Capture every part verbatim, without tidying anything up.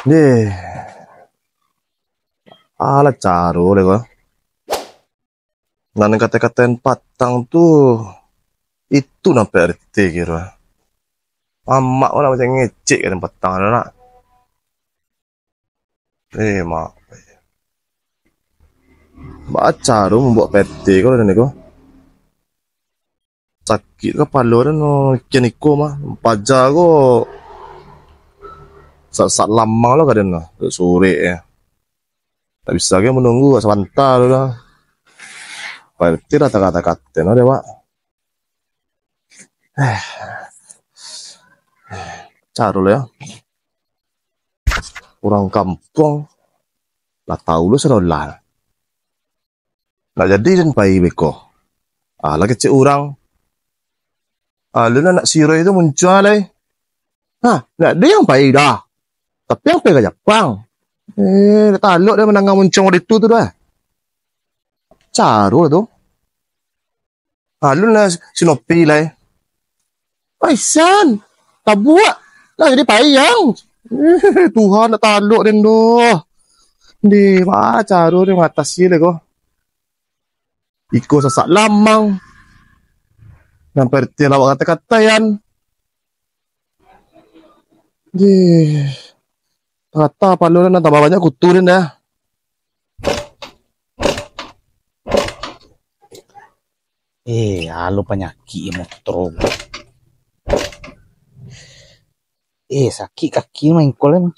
Deh. Alah caro deh ko. Nan kato-katoan patang tu, itu nan P R T kiro. Mamak ko lah macam ngecek kato patang tu nak. Eh, mak. Baa caro mambuek P R T ko lah ko. Sakik kapalo den, kian iko mah. Paja ko sa-, sak lamang lo ka den lah, surek e. Tak bisa ge manunggu sabanta tu lah. P R T lah takah-takah ten lah dek awak. Eh. Caro lah yo. Urang kampuang lah tau lo sudah lah. Nak jadi den pai beko. Alah kecek urang. Alun anak siro itu muncuang lai. Ha, nak den pai dah. Tapi ang pai ka Japang. Eh, talok den mandanga muncuang waktu itu tu dah. Caro tu. Alun lah si Nopi lai. Aisan, tabuak lah jadi payang. Eh, Tuhan nak talok den doh. Di, baa caro den mangatasi lai ko. Iko sasak lamang. Nan P R T lawak kato-katoan. Di, rata palo nan tambah banyak kutu den dah. Eh, alo panyakik motor. Eh, sakik kaki main kol emang.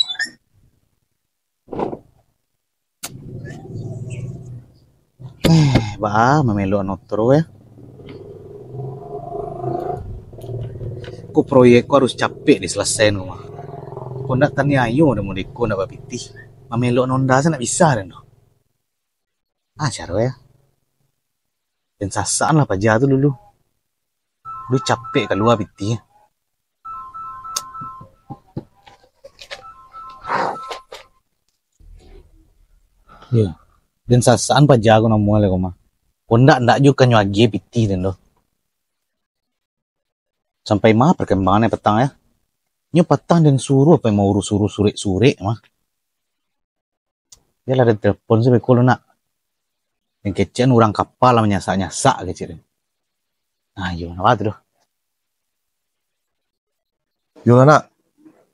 Eh, baa mamelok motor ya. Ko proyek ko harus capek diselesaikan ko mah. Ko ndak taniayo dek modeko ndak bapitih. Mamelok Honda se ndak bisa den doh. Ah, caro ya. Den sasakan lah paja tu dulu. Lu capek kalua pitih. Yo. Den sasakan paja ko namo lai ko mah. Ko ndak-ndak jo kanyo agiah pitih den doh. Sampai ma perkembangan patang ya. Nyo patang den suruah pai maurus-urus surek-surek mah. Bialah den telepon se beko lu nak. Den kecek an urang kapa lah manyasak-nyasak kecek den. Nah, iyo, napa tu doh? Yo lah nak.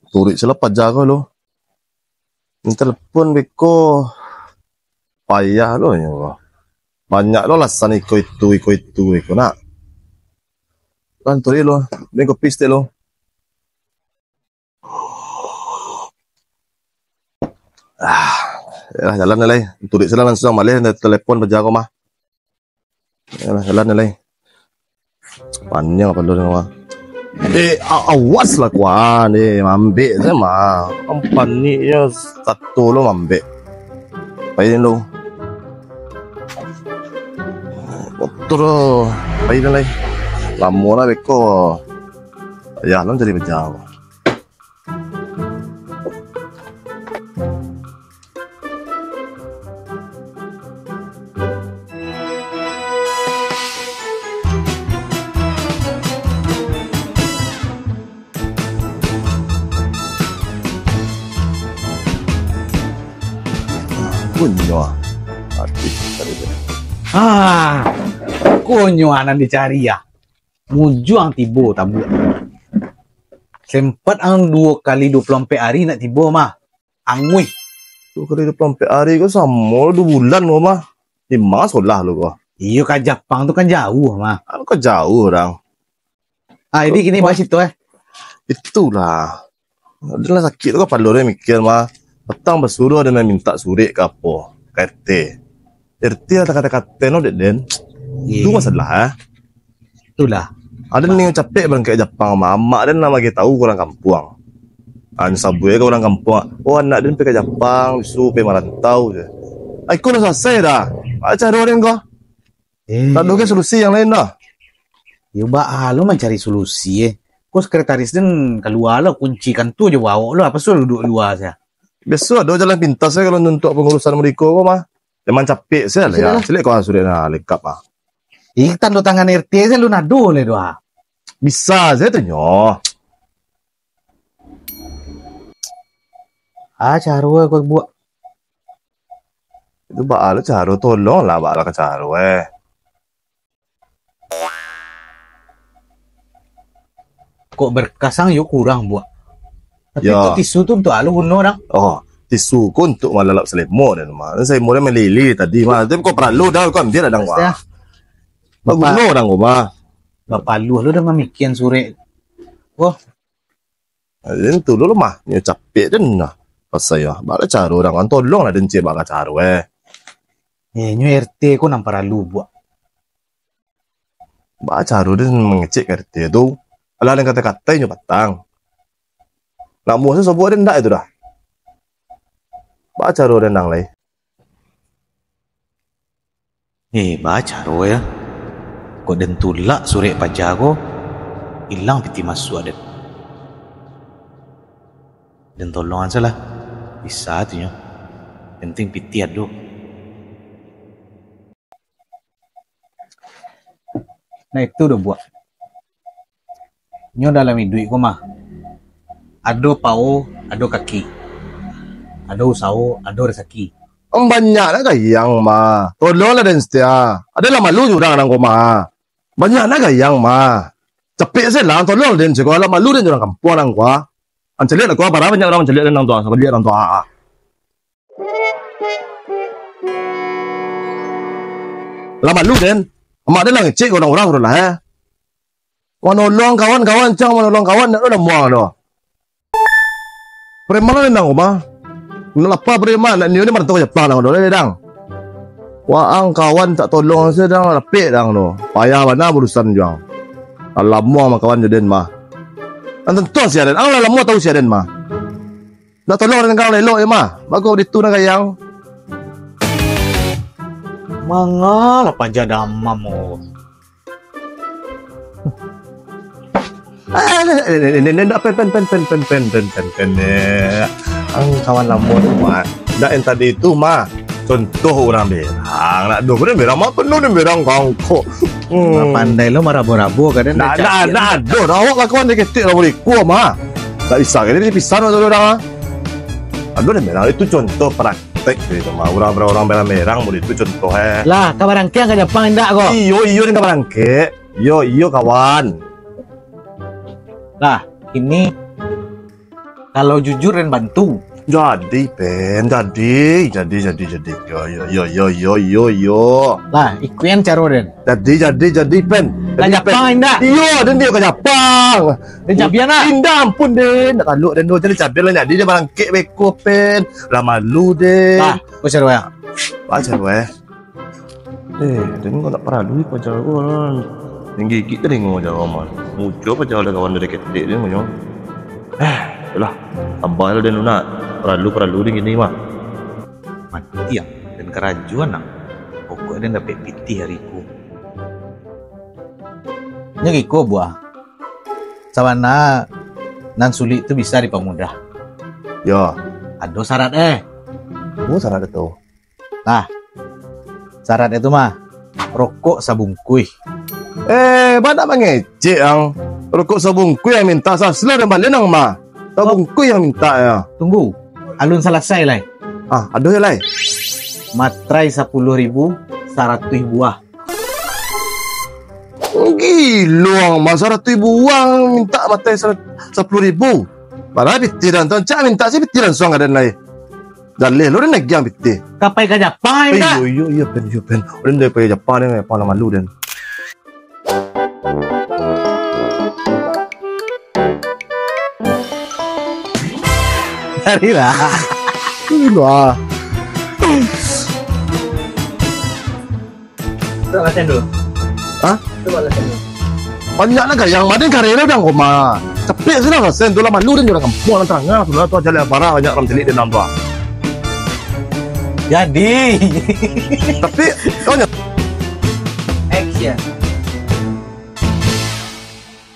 Turuik se lah paja ko lo. Den telepon beko payah lo nyo. Banyak lo alasan iko itu, iko itu, iko nak. Kan turuik lo. Den kopi setek lo. Ah, yo lah, jalan lai. Turuik se lah langsuang baliak, telepon paja ko mah. Yo lah, jalan lai. Paniang pado den mah. Eh, a-, awas lah kuan, eh, mambek se mah. Panik yo sato lo mambek. Pai lo. Motor lo. Pai den lai. Lamo lah beko. Yo lah cari paja. Kunyo ah. Aduh, tadi tu. Ah, kunyo ah nan dicari ah. Mujuang tibo tabuak. Sempat ang duo kali duo puluah ampek ari nak tibo mah. Anguih. Duo kali duo puluah ampek ari ko samo duo bulan ko mah. Di ma sakolah lo ko? Iyo, ka Japang tu kan jauah mah. Anu ka jauah urang. Ah, jadi kini bahas itu eh. Itulah. Adalah sakik tu kapalo den mikir mah. Patang basuruah den mintak surek ka apo? Ka R T. R T lah takah-takah ten lo dek den. Iyo. Tu masalah eh. Itulah. Ado ni capek barangkek Japang mah. Amak den lah bagi tahu ka urang kampuang. Ah, nyo sabuik ka urang kampuang. Oh, anak den pai ka Japang, bisu pai marantau je. Ah, iko lah salasai dah. Baa caro den ko. Eh. Tak ado ge solusi yang lain dah. Yo, baa lo mancari solusi eh. Ko sekretaris den kalua lo, kunci kantua jo baok lo, apo suruah duduak lua sajo. Biaso ado jalan pintas se kalau untuak pangurusan meriko ko mah. Memang capek se lah ya. Sudahlah. Caliak ko surek nah lengkap ah. Ih, tando tangan R T se lu nado le doh. Bisa se tu nyo. Ah, caro ko buek. Itu baa lo caro, tolonglah baa lo ka caro, eh. Kok berkas ang yo kurang, buek. Tapi yo. Tisu tu untuak alo guno, dang? Oh, tisu ko untuak malalap salemo den, mah. Salemo den malili tadi, mah. Tapi kok paralu dah, kok ambiak dah, dang, wah. Baguno, dang, ko, mah. Bapaluah lo dah mamikian surek. Wah. Den tu lo mah, nyo capek den lah. Pasal yo, baa caro dang, tolonglah den ciek baa caro, eh. Eh, nyo R T ko nan paralu, buek. Baa caro den mangecek ka R T tu? Alah den katai-katai nyo patang. Nak musuh sabuah den ndak itu dah. Baa caro den nang lai? Eh, baa caro yo. Kok den tulak surek paja ko, ilang pitih masuak den. Den tolongan salah. Bisa tu nyo. Penting pitih ado. Nah, itu doh, buek. Nyo dalam iduik ko mah, ado pao, ado kaki. Ado usaho, ado rasaki. Banyak nak gayang mah. Tolonglah den setia. Ado lah malu jo urang nang ko mah. Banyak nak gayang mah. Capek se lah, tolong den siko, lah malu den jo urang kampuang nang ko. Ancaliak lah ko, bara banyak urang mancaliak den nang tu, sabaliak nang tu, ah. Lah malu den. Amak den lah ngecek ka urang-urang tu lah, eh. Manolong kawan-kawan, cang manolong kawan, ndak ado namuah doh. Preman lah nang ko mah. Nak lapar preman, nak niu ni marantau ka Japang nang ko doh, deh, dang. Waang kawan tak tolong se dang, lapek dang tu. Payah bana urusan juang. Lah lamo mah kawan jo den mah. Nan tantu sia den, ang lah lamo tau sia den mah. Nak tolong den kang lelok je mah. Bagus ditu nak gayang. Mangalah paja damam, oh. Ah, ni, ni, ni, ni, ni, pen, pen, pen, eh. Ang kawan lamo tu mah. Ndak yang tadi tu mah. Contoh urang berang. Nak doh urang berang mah penuh ni berang kangkok. Hmm. Lah pandai lo marabo-rabo ka den. Ndak, ndak, ndak ado dah awak kawan diketik lah boleh kuah mah. Ndak bisa ka den pisan tu urang ah. Ado ni berang itu contoh praktek gitu mah. Urang-urang berang-berang boleh itu contoh eh. Lah, ka barangkek ka Japang indak ko? Iyo, iyo ni ka barangkek. Iyo, iyo kawan. Lah, kini kalau jujur den bantu. Jadi, Pen, jadi, jadi, jadi, jadi. Yo, yo, yo, yo, yo, yo, yo. Lah, ikuian caro den. Jadi, jadi, jadi, Pen. Ka Japang indak? Iyo, den dio ka Japang. Den cabian lah. Indak, ampun den. Ndak taluk den doh, jadi cabian lah, jadi den barangkek beko, Pen. Lah malu den. Lah, ko caro ya. Ba caro eh. Eh, den ko nak paralu paja ko lah. Tinggi gigik tadi ngo jawa mah. Muncul paja lah kawan dari ketik den nyo. Eh, lah. Abah lah den nak. Paralu-paralu den kini mah. Mati ang, den karajuan ang. Pokok den dapek pitih ari ko. Nyo giko buah. Sabana nan sulik tu bisa dipamudah. Yo. Ado syarat eh. Apo syarat tu? Nah, syarat itu mah rokok sabungkuih. Eh, ba ndak mangecek ang. Rokok sabungkuih yang minta saslah dan balian ang mah. Sabungkuih yang minta ya. Tunggu, alun salasai lai. Ah, ado ya lai. Matrai sapuluah ribu, saratuih buah. Gilo ang mah, saratuih buah minta matrai sa-, sapuluah ribu. Padahal pitih dan tu, cak minta si pitih langsung ka den lai. Jaleh lo den agiah pitih. Ka pai ka Japang, eh, indak? Iyo, iyo, iyo, Pen, iyo, Pen. Ulun dari pai Japang ni, Japang lah malu den. Carilah. Itulah. Coba latihan dulu. Hah? Coba latihan dulu. Banyak lah gayang, madin karela udah koma. Capek sudah lah, sen tu lah malu dan orang kampung, orang terangah, sudah tu aja lah parah, banyak orang celik di dalam tu. Jadi. Tapi, kau nyet- Action.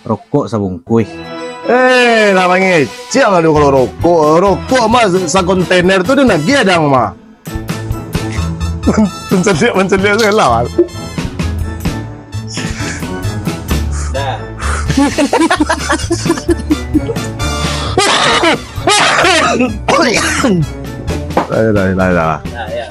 Rokok sabungkuih. Eh, lah mangecek lah tu kalau rokok. Rokok mah sa-, sakontainer tu dia nagih adang mah. Menceliak, menceliak tu lah. Dah. Lah, lah, lah, lah. Nah, ya.